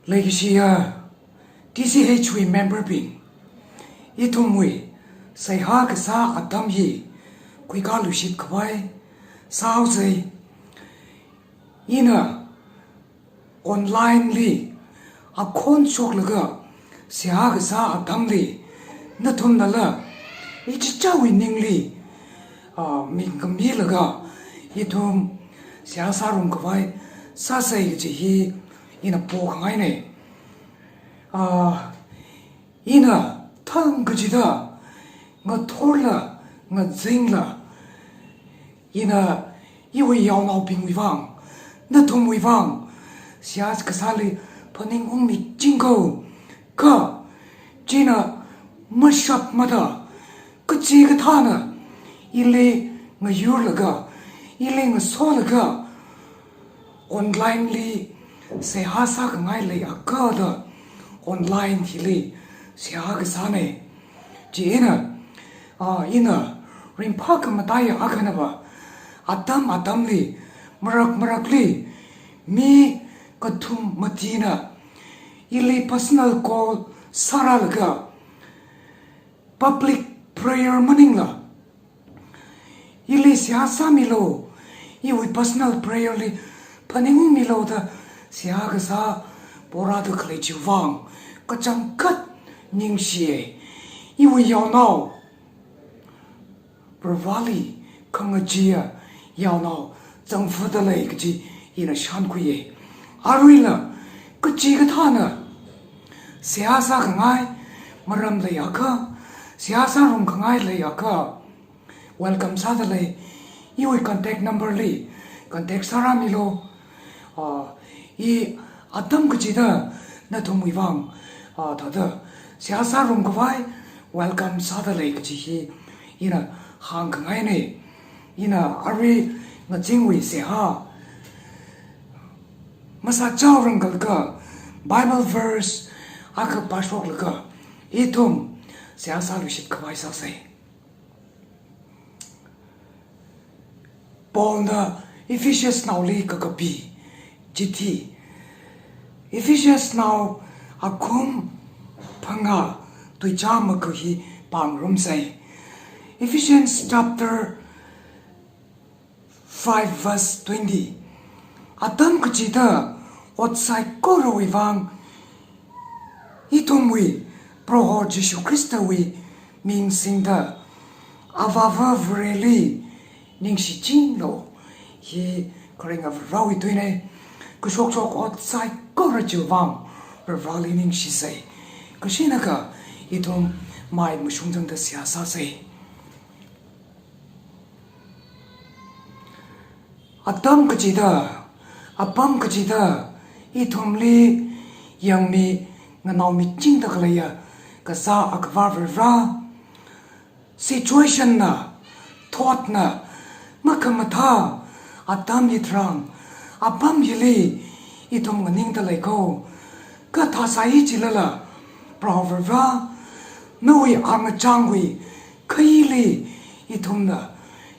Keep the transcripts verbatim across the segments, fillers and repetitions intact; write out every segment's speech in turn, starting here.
Leikashiya T C H wui member bing, ithumwui seihā kasā atam hi khuikāluishit khavai sāhaosei. Ina online li akhon shoklaga seihā kasā atamli nathumnala ichichāwui ningli, ah, ming khamilaga ithum seihā sārum khavai sāsei kaji hi ina pokhangainei. Ah, ina thang kachida ngathorla ngazingla ina iwui yaonaobingwui vang, nathumwui vang seihā kasāli phaningungmiching kho. Kha china mashapmada kachikathāna ili ngayurlaga, ili ngasolaga, online li seihā sākhangai leiakha da online hili seihā kasānei. Chieina, ah, ina ringphā khamataiya akhanava, atam atamli, marak marakli mi kathum matina ili personal call sārālaga, public prayer maningla ili seihā sāmilu, iwui personal prayer li phaningungmilu da seihā kasā porāda khalei chiwui vang kachangkhat ningshiye. Iwui yaonao Varivarāli khangacheeya yaonao zangfada lei kaji ina shānkhuiye. Aruila kachikathāna seihā sākhangai maram leiakha, seihā sārum khangai leiakha, welcome sāda lei. Iwui contact number li contact sārāmilu. Ah, i atam kachida nathumwui vang, ah, thāda seihā sārum khavai welcome sāda lei kaji hi ina hāngkhangainei. Ina arui ngazingwui seihā masāchao rangkalaga Bible verse akha pāshoklaga ithum seihā sāluishit khavai sāsei. Paulna Ephesians naoli kakapi chithi, Ephesians nao akhum phangā, tuizā maga hi pāngarumsei. Ephesians chapter five verse twenty. Atam kachida ot saikorawui vang ithumwui Proho Jishu Khristawui ming singda Avāva Vareli ningshichinglu. Hi kharinga Varewui tuinei. Kashokshok ot saikora chiwui vang Vareli ningshisei. Kashinaka ithum mai mashungzangda seihā sāsei. Atam kachida, apam kachida, ithumli yangmi nganaomichingda khaleiya kasā Akhava Varivara, situation na, thought na makhamathā atam hitharan, apam hili ithum nganingda lei kho. Kha thāsai chilala, Proho Varivara, nawui angachangwui khaili ithumna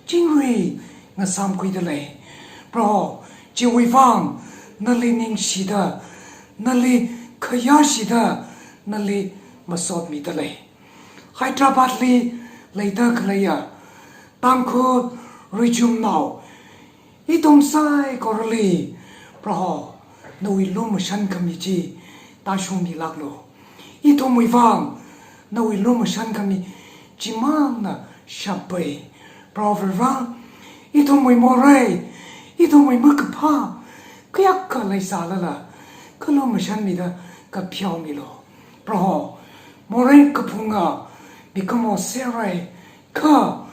chingri ngasamkhuida lei. Proho, chiwui vang nali ningshida, nali khayāshida, nali masotmida lei. Hyderabad li leida khaleiya Tangkhul Ruichumnao, ithum saikorali, Proho, nawui lumashan khami chi tāshungmilāklu. Ithumwui vang nawui lumashan khami chimangna shappai. Proho Varivara, ithumwui morei, ithumwui makaphā kayākha leisālala, kha lumashanmida kapheomilu. Proho, morei kaphunga mikumo serei, kha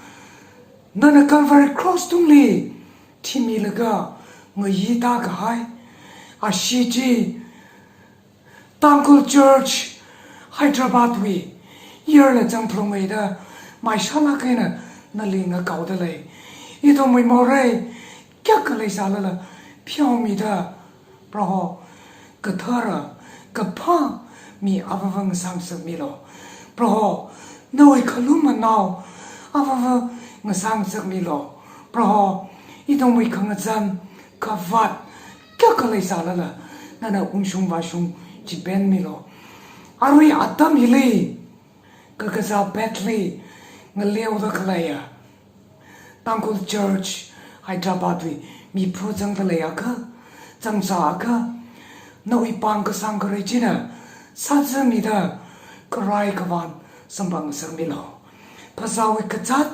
nana Calvary Cross tungli thimilaga ngayi tākahai ashee chi Tangkhul Church Hyderabad wui yarla zangphalungmeida maishālāk eina nali ngakaoda lei. Ithumwui morei kayākha leisālala pheomida, Proho, kathara, kaphā mi avāva ngasāngasakmilu. Proho, nawui khalum anao avāva ngasāngasakmilu. Proho, ithumwui khangazan, khavāt kayākha leisālala, nana ungshung vāshung chipenmilu. Arui atam hili kakazā petli ngaleoda khaleiya Tangkhul Church Hyderabad wui miphu zangda leiakha, zangzā akha, nawui pāng kasāng kharei china sāzamida kharai khavān samphang ngasakmilu. Phasāwui kazāt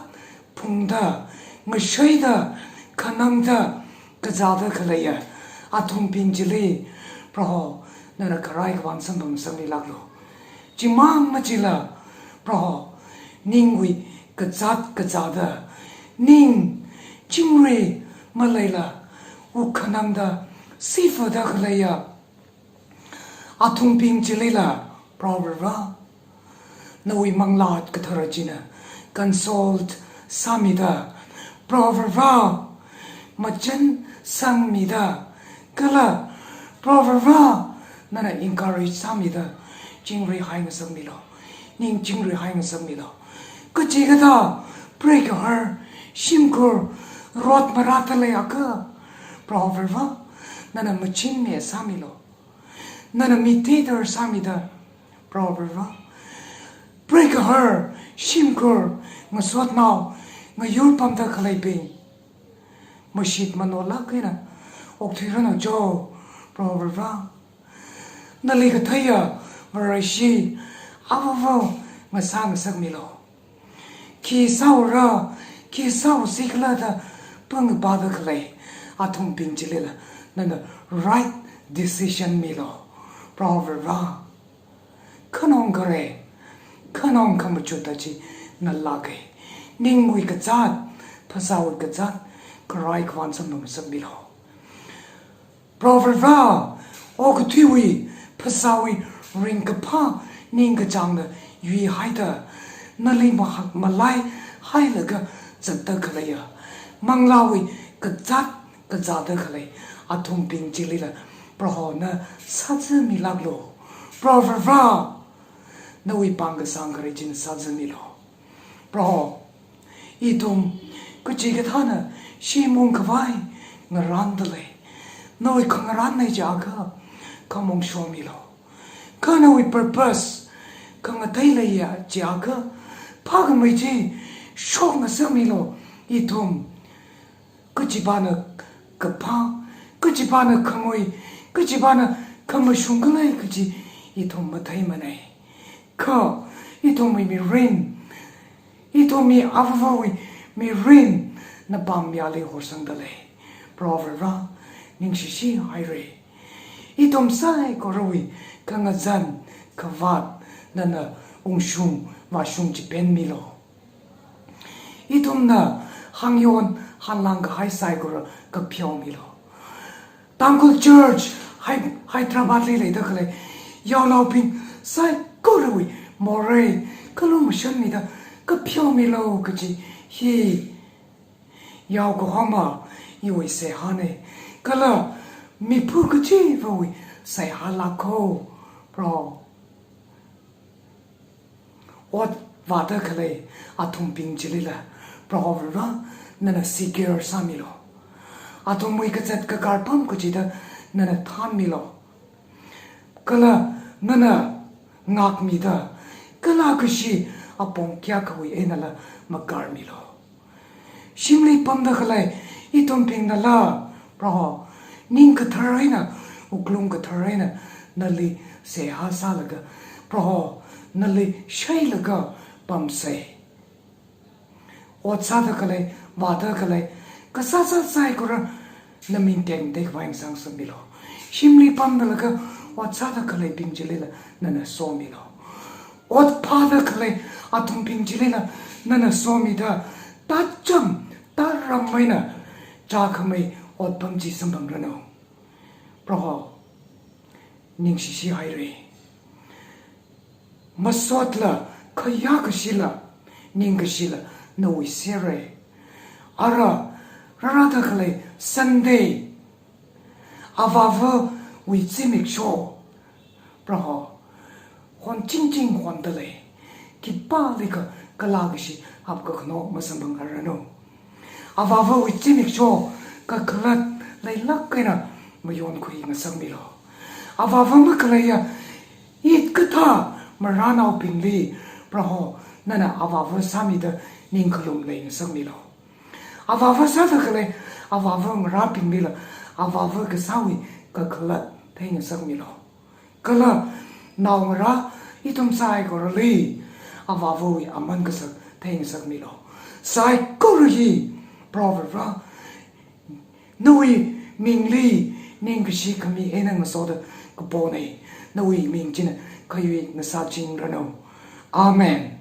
phungda, ngashaida, khanangda kazāda khaleiya athumbing chili, Proho, nana kharai khavān samphang ngasakmilaklu. Chimang machila, Proho, ningwui kazāt kazāda, ning chingri maleila, wuk khanangda, sifada khaleiya athumbing chilila, Proho Varivara, nawui Manglā Kathara china console sāmida, Proho Varivara, machān sangmida, kala Proho Varivara, nana encourage sāmida, chingrihai ngasakmilu, ning chingrihai ngasakmilu. Kachikathā preigahar, shimkhur, rot marāda leiakha, Proho Varivara, nana machinmi sāmilu. Nana mediator sāmida, Proho Varivara, preigahar, shimkhur, ngasotnao, ngayur pamda khaleibing mashit manolāk eina okthuiranu jo, Proho Varivara. Nali katheiya Vareshi, Avāva ngasā ngasakmilu. Khi sāura, khi sāusi khala da pāng pāda khalei athumbing chilila, nana right decision milu, Proho Varivara. Khanong khare, khanong khamachut achi nalāke. Ningwui kazāt, phasāwui kazāt, kharai khavān samphang ngasakmilu. Proho Varivara, okathuiwui phasāwui ringkaphā ningkachāngna yuihaida, nali mahak malaihailaga zatda khaleiya Manglāwui kazāt kazāda khalei athumbing chilila, Proho na sāzamilaklu. Proho Varivara, nawui pāng kasāng kharei china sāzamilu. Proho, ithum kachikathāna shim ungkhavai ngarānda lei. Nawui khangarān lei jiakha, khamong shomilu. Kha nawui purpose khangatei leiya jiakha, phākhamei chi shok ngasakmilu. Ithum kachipāna kaphā, kachipāna khangui, kachipāna khamashung khalei kaji ithum matheimanei. Kha ithumwui mirin, ithumwui Avāvawui mirin napāng mayāli horsangda lei. Proho Varivara, ningshishi haire. Ithum saikorawui khangazan khavāt nana ungshung vāshung chipenmilu. Ithumna hāngyon hānglāng kahai saikora kapheomilu. Tangkhul Church Hy-, Hyderabad li leida khalei yaonaobing saikorawui morei khalung mashanmida kapheomilu kaji hi yaokahoma iwui seihāne. Kala miphu kachivawui seihā lākho, Proho. Ot vāda khalei athumbing chilila, Proho Varivara, nana secure sāmilu. Athumwui kazat kakar pam kachida nana thānmilu. Kala nana ngākmida, kala kashi apong kayākhawui einala makarmilu. Shimli pamda khalei ithumbingnala, Proho, ning kathar eina, wuklung kathar eina nali seihā sālaga, Proho, nali shailaga pamsei. Ot sāda khalei, vāda khalei, kasā sā saikora, naming tengda khavai ngasang sāmilu. Shimli pamda laga, ot sāda khaleibing chilila nana somilu. Ot phāda khalei athumbing chilila nana somida, tacham, taram eina chākhamei otpam chi samphangranu. Proho, ningshishi haire. Masotla, khayākashila, ningkashila nawui sere. Ara, rārāda khalei Sunday, Avāvawui zimiksho, Proho, honchingching honda lei. Khipālikha kalā kashi hapkakhano masamphangranu. Avāvawui zimiksho kakhalat leilāk eina mayonkhui ngasakmilu. Avāva makhaleiya Maranaobingli, Proho, nana avāva sāmida ningkhalum leingasakmilu. Avāva sāda khalei avāva ngarābinglila avāva kasāwui kakhalat theingasakmilu. Kala naongarā ithum saikorali avāvawui aman kasak theingasakmilu. Saikora hi, Proho Vare, nawui mingli ningkashi khami eina ngasoda kapona. Nawui ming china khayui ngasāchingranu. Amen.